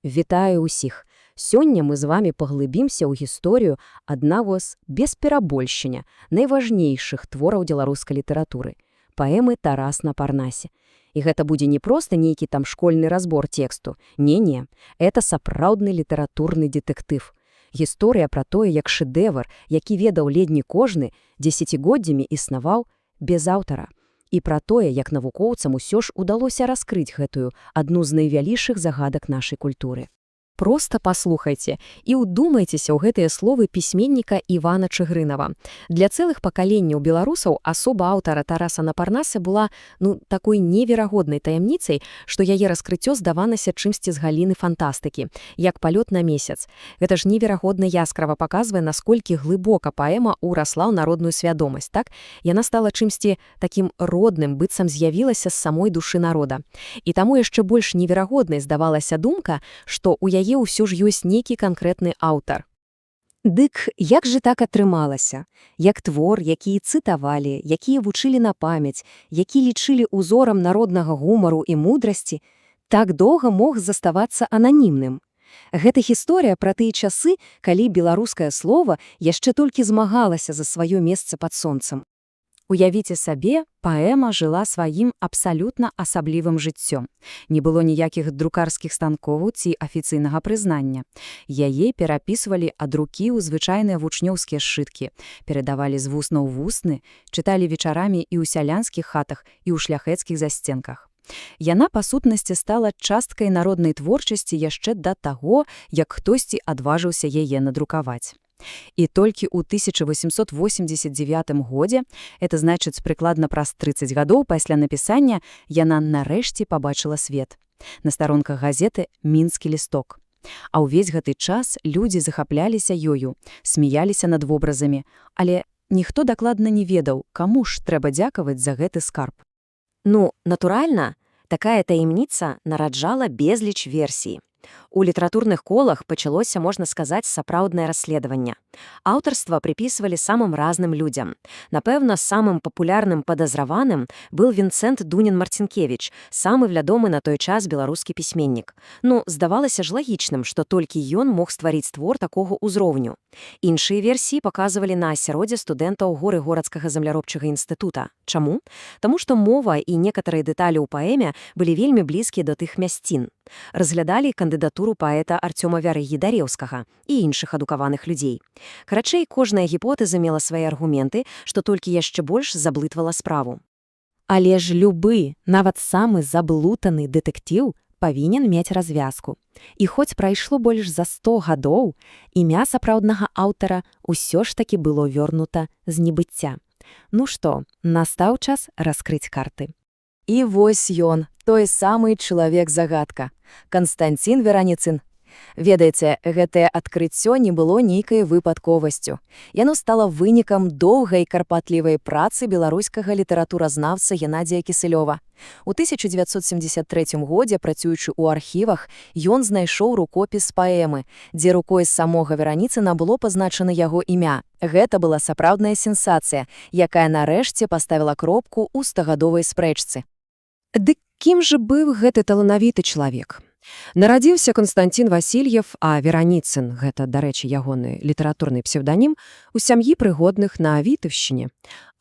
Вітаю ўсіх! Сёння мы з вами паглыбімся ў гісторыю аднаго з, без перабольшання, найважнейшых твораў беларускай літаратуры – паэмы «Тарас на Парнасе». І гэта будзе не проста нейкі там школьны разбор тексту. Не-не, это сапраўдны літаратурны дэтэктыў. Гісторыя пра тое, як шэдэвр, які ведаў ледзь не кожны, дзесяцігоддзямі існаваў без аўтара. І пра тое, як навукоўцам усё ж удалося раскрыць гэтую адну з найвялішых загадак нашай культуры. Проста паслухайце і ўдумайцеся ў гэтыя словы пісьменніка Івана Чыгрынава. Для цэлых пакаленняў беларусаў асоба аўтара «Тараса на Парнасе» была, ну, такой неверагоднай таямніцай, што яе раскрыццё здавалася чымсьці з галіны фантастыкі, як палёт на месяц. Гэта ж неверагодна яскрава паказвае, насколькі глыбока паэма ўрасла ў народную свядомасць, так? Яна стала чымсьці такім родным, быццам з'явілася з самой душы народа. І таму яшчэ больш неверагоднай здавалася думка, што ў яе ўсё ж ёсць нейкі канкрэтны аўтар. Дык як жа так атрымалася? Як твор, які цытавалі, якія вучылі на памяць, які лічылі узорам народнага гумару і мудрасці, так доўга мог заставацца ананімным? Гэта гісторыя пра тыя часы, калі беларускае слова яшчэ толькі змагалася за сваё месца пад сонцам. Уявіце сабе, паэма жыла сваім абсалютна асаблівым жыццём. Не было ніякіх друкарскіх станковаў ці афіцыйнага прызнання. Яе перапісвалі ад рукі ў звычайныя вучнёўскія сшыткі, перадавалі з вусна ў вусны, чыталі вечарамі і ў сялянскіх хатах, і ў шляхецкіх засценках. Яна, па сутнасці, стала часткай народнай творчасці яшчэ да таго, як хтосьці адважыўся яе надрукаваць. І толькі ў 1889 годзе, это значыць, прыкладна праз 30 гадоў пасля напісання, яна нарэшце пабачыла свет на старонках газеты «Мінскі лісток». А ўвесь гэты час людзі захапляліся ёю, смяяліся над вобразамі, але ніхто дакладна не ведаў, каму ж трэба дзякаваць за гэты скарб. Ну, натуральна, такая таямніца нараджала безліч версій. У літаратурных колах пачалося, можна сказаць, сапраўднае расследаванне. Аўтарства прыпісвалі самым разным людзям. Напэўна, самым папулярным падазраваным был Вінцэнт Дунін-Марцінкевіч, самы вядомы на той час беларускі пісьменнік. Ну, здавалася ж лагічным, што толькі ён мог стварыць твор такога ўзроўню. Іншыя версіі паказвалі на асяроддзе студэнтаў Горы-Горадскага земляробчага інстытута. Чаму? Таму што мова і некаторыя дэталі ў паэме былі вельмі блізкія да тых мясцін. Разглядалі кандыдатуру паэта Арцёма Вярыгі Дарэўскага і іншых адукаваных людзей. Карацей, кожная гіпотэза мела свае аргументы, што толькі яшчэ больш заблытвала справу. Але ж любы, нават самы заблутаны дэтэктыў павінен мець развязку. І хоць прайшло больш за 100 гадоў, імя сапраўднага аўтара ўсё ж такі было вернута з небыцця. Ну што, настаў час раскрыць карты. І вось ён, той самы чалавек-загадка. Канстанцін Вераніцын. Ведаеце, гэтае адкрыццё не было нейкай выпадковасцю. Яно стала вынікам доўгай карпатлівай працы беларускага літаратуразнаўца Геннадзія Кісылёва. У 1973 годзе, працуючы ў архівах, ён знайшоў рукопіс паэмы, дзе рукой самога Вераніцына было пазначана яго імя. Гэта была сапраўдная сенсацыя, якая нарэшце паставіла кропку ў стагадовай спрэчцы. Дык кім жа быў гэты таленавіты чалавек? Нарадзіўся Канстанцін Васільеў, а Вераніцын, гэта, дарэчы, ягоны літаратурны псеўданім, у сям'і прыгодных на Вітаўшчыне.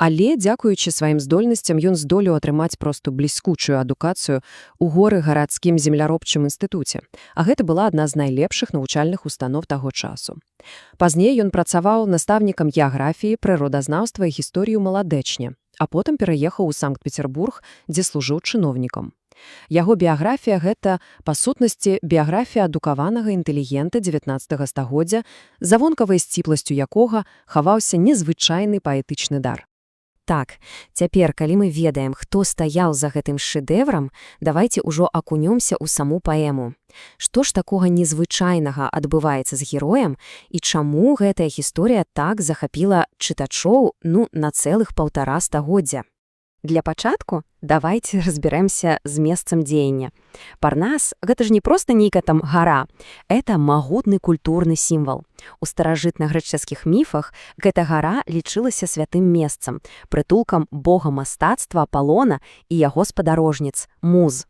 Але, дзякуючы сваім здольнасцям, ён здолеў атрымаць проста бліскучую адукацыю ў Горы-Гарадскім земляробчым інстытуце. А гэта была адна з найлепшых навучальных устаноў таго часу. Пазней ён працаваў настаўнікам геаграфіі, прыродазнаўства і гісторыі ў Маладэчне, а потым пераехаў у Санкт-Петербург, дзе служыў чыноўнікам. Яго біяграфія гэта, па сутнасці, біяграфія адукаванага інтэлігента 19 стагоддзя, за вонкавай сціпласцю якога хаваўся незвычайны паэтычны дар. Так, цяпер, калі мы ведаем, хто стаяў за гэтым шэдэврам, давайте ўжо акунёмся ў саму паэму. Што ж такога незвычайнага адбываецца з героем і чаму гэтая гісторыя так захапіла чытачоў, ну, на цэлых паўтара стагоддзя? Для пачатку давайте разбярэмся з месцам дзеяння. Парнас — гэта ж не проста нейкая там гара, это магутны культурны сімвал. У старажытна-грэчаскіх міфах гэта гара лічылася святым месцам, прытулкам бога мастацтва Апалона і яго спадарожніц, муз.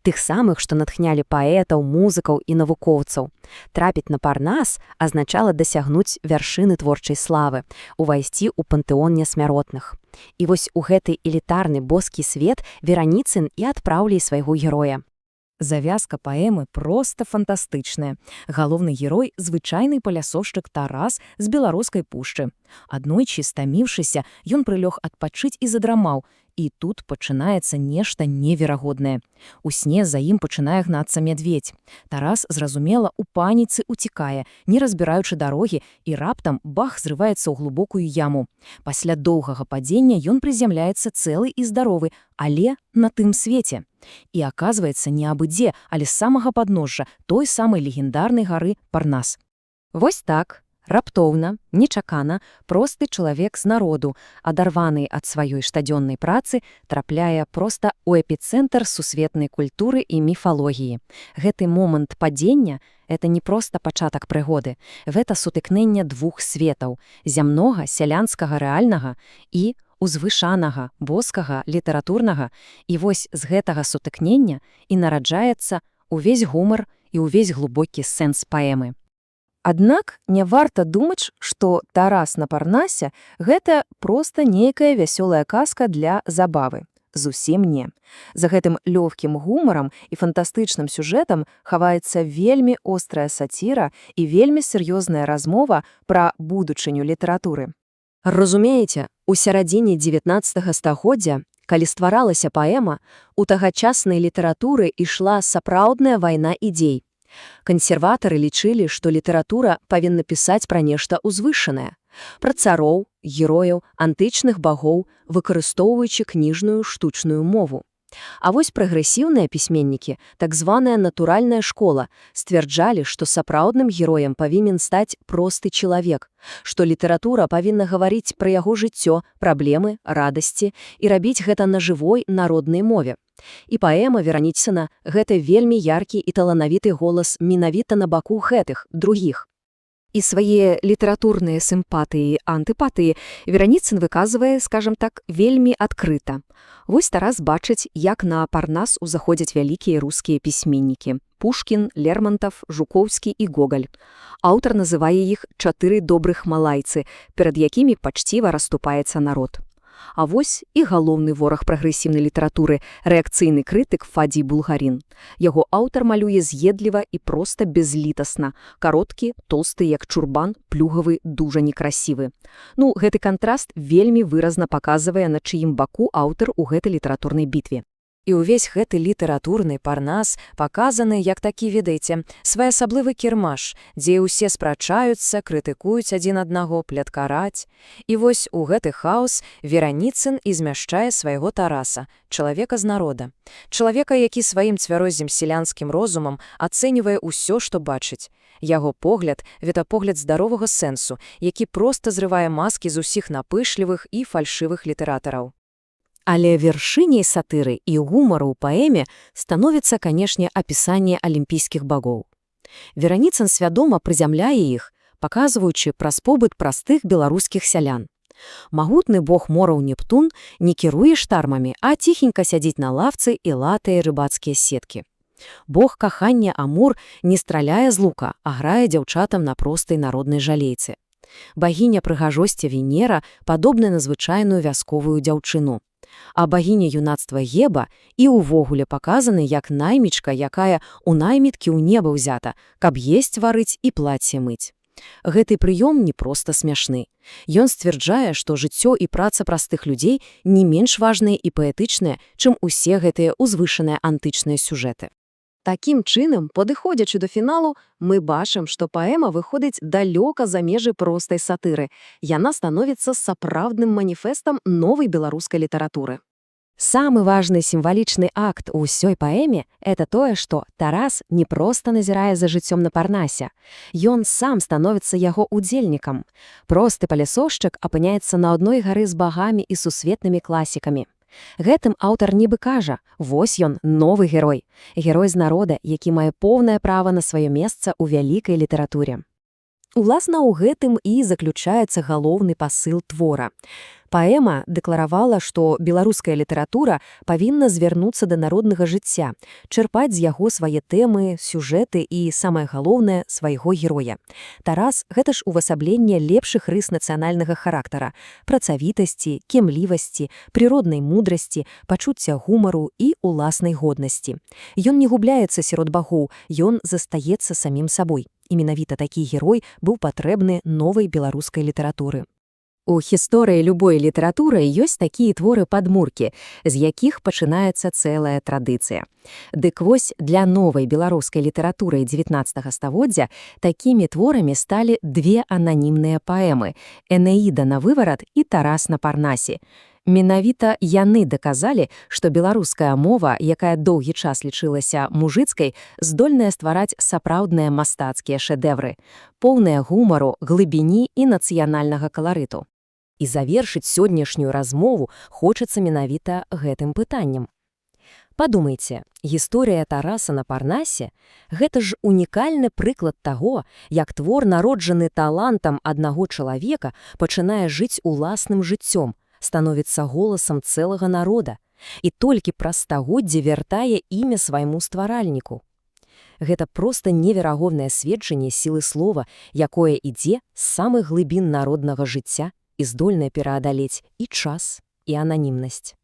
Тых самых, што натхнялі паэтаў, музыкаў і навукоўцаў. Трапіць на Парнас азначала дасягнуць вяршыны творчай славы, увайсці ў пантэон несмяротных. І вось у гэты элітарны боскі свет Вераніцын і адпраўлі свайго героя. Завязка паэмы проста фантастычная. Галоўны герой – звычайны палясоўшчык Тарас з беларускай пушчы. Аднойчы, стаміўшыся, ён прылёг адпачыць і задрамаў. І тут пачынаецца нешта неверагоднае. У сне за ім пачынае гнацца мядзведзь. Тарас, зразумела, у паніцы уцікае, не разбіраючы дарогі, і раптам бах зрываецца ў глубокую яму. Пасля доўгага падзення ён прызямляецца цэлы і здаровы, але на тым свеце. І аказваецца не абы-дзе, але з самага падножжа той самай легендарнай гары Парнас. Вось так, раптоўна, нечакана, просты чалавек з народу, адарваны ад сваёй штодзённай працы, трапляе проста ў эпіцэнтр сусветнай культуры і міфалогіі. Гэты момант падзення – это не проста пачатак прыгоды, гэта сутыкненне двух светаў – зямнога, сялянскага рэальнага і узвышанага, боскага, літаратурнага, і вось з гэтага сутыкнення і нараджаецца увесь гумар і ўвесь глубокі сэнс паэмы. Аднак не варта думаць, што Тарас на Парнасе гэта проста нейкая вясёлая казка для забавы. Зусім не. За гэтым лёгкім гумарам і фантастычным сюжэтам хаваецца вельмі острая саціра і вельмі сур'ёзная размова пра будучыню літаратуры. Разумееце, у сярэдзіне 19 стагоддзя, калі стваралася паэма, у тагачаснай літаратуры ішла сапраўдная вайна ідзей. Кансерватары лічылі, што літаратура павінна пісаць пра нешта ўзвышанае, пра цароў, герояў, антычных багоў, выкарыстоўваючы кніжную штучную мову. А вось прагрэсіўныя пісьменнікі, так званая натуральная школа, сцвярджалі, што сапраўдным героем павінен стаць просты чалавек, што літаратура павінна гаварыць пра яго жыццё, праблемы, радасці і рабіць гэта на жывой народнай мове. І паэма Вераніцына гэта вельмі яркі і таленавіты голас менавіта на баку гэтых, другіх. І свае літаратурныя сімпатыі, антыпатыі Вераніцын выказвае, скажам так, вельмі адкрыта. Вось Тарас бачыць, як на Парнас узаходзяць вялікія рускія пісьменнікі: Пушкін, Лермантаў, Жукоўскі і Гогаль. Аўтар называе іх «чатыры добрых малайцы», перад якімі пачціва расступаецца народ. А вось і галоўны вораг прагрэсіўнай літаратуры, рэакцыйны крытык Фадзей Булгарін. Яго аўтар малюе з'едліва і проста бязлітасна. Кароткі, толсты, як чурбан, плюгавы, дужа некрасівы. Ну, гэты кантраст вельмі выразна паказвае, на чыім баку аўтар у гэтай літаратурнай бітве. І ўвесь гэты літаратурны Парнас паказаны як такі, ведаеце, своеасаблівы кірмаш, дзе ўсе спрачаюцца, крытыкуюць адзін аднаго, пляткараць. І вось у гэты хаос Вераніцын і змяшчае свайго Тараса, чалавека з народа. Чалавека, які сваім цвярозім селянскім розумам ацэньвае ўсё, што бачыць. Яго погляд – гэта погляд здаровага сэнсу, які проста зрывае маскі з усіх напышлівых і фальшывых літаратараў. Але вершыняй сатыры і гумару ў паэме становіцца, канешне, апісанне алімпійскіх багоў. Вераніцын свядома прызямляе іх, паказваючы праз побыт простых беларускіх сялян. Магутны бог мораў Нептун не кіруе штармамі, а ціхенька сядзіць на лавцы і латае рыбацкія сеткі. Бог кахання Амур не страляе з лука, а грае дзяўчатам на простай народнай жалейцы. Багіня прыгажосці Венера падобная на звычайную вясковую дзяўчыну. А багіня юнацтва Геба і ўвогуле паказаны як наймічка, якая ў найміткі ў неба ўзята, каб есць варыць і плацце мыць. Гэты прыём не проста смяшны. Ён сцвярджае, што жыццё і праца простых людзей не менш важныя і паэтычныя, чым усе гэтыя ўзвышаныя антычныя сюжэты. Такім чынам, падыходзячы да фіналу, мы бачым, што паэма выходзіць далёка за межы простай сатыры. Яна становіцца сапраўдным маніфестам новай беларускай літаратуры. Самы важны сімвалічны акт у ўсёй паэме – это тое, што Тарас не проста назірае за жыццём на Парнасе. Ён сам становіцца яго удзельнікам. Просты палясоўшчык апыняецца на адной гары з багамі і сусветнымі класікамі. Гэтым аўтар нібы кажа: вось ён, новы герой, герой з народа, які мае поўнае права на сваё месца ў вялікай літаратуре. Уласна, у гэтым і заключаецца галоўны пасыл твора. Паэма дэкларавала, што беларуская літаратура павінна звярнуцца да народнага жыцця, чэрпаць з яго свае тэмы, сюжэты і, самае галоўнае, свайго героя. Тарас — гэта ж увасабленне лепшых рыс нацыянальнага характара: працавітасці, кемлівасці, прыроднай мудрасці, пачуцця гумару і уласнай годнасці. Ён не губляецца сярод багоў, ён застаецца самім сабой. І менавіта такі герой быў патрэбны новай беларускай літаратуры. У гісторыі любой літаратуры ёсць такія творы-падмуркі, з якіх пачынаецца цэлая традыцыя. Дык вось, для новай беларускай літаратуры 19 стагоддзя такімі творамі сталі две ананімныя паэмы «Энеіда на выварат» і «Тарас на Парнасе». Менавіта яны даказалі, што беларуская мова, якая доўгі час лічылася мужыцкай, здольная ствараць сапраўдныя мастацкія шэдэвры, поўныя гумару, глыбіні і нацыянальнага каларыту. І завершыць сённяшнюю размову хочацца менавіта гэтым пытаннем. Падумайце, гісторыя Тараса на Парнасе — гэта ж унікальны прыклад таго, як твор, народжаны талантам аднаго чалавека, пачынае жыць уласным жыццём, становіцца голасам цэлага народа і толькі праз стагоддзе вяртае імя свайму стваральніку. Гэта проста неверагоднае сведчанне сілы слова, якое ідзе з самых глыбін народнага жыцця і здольнае пераадалець і час, і ананімнасць.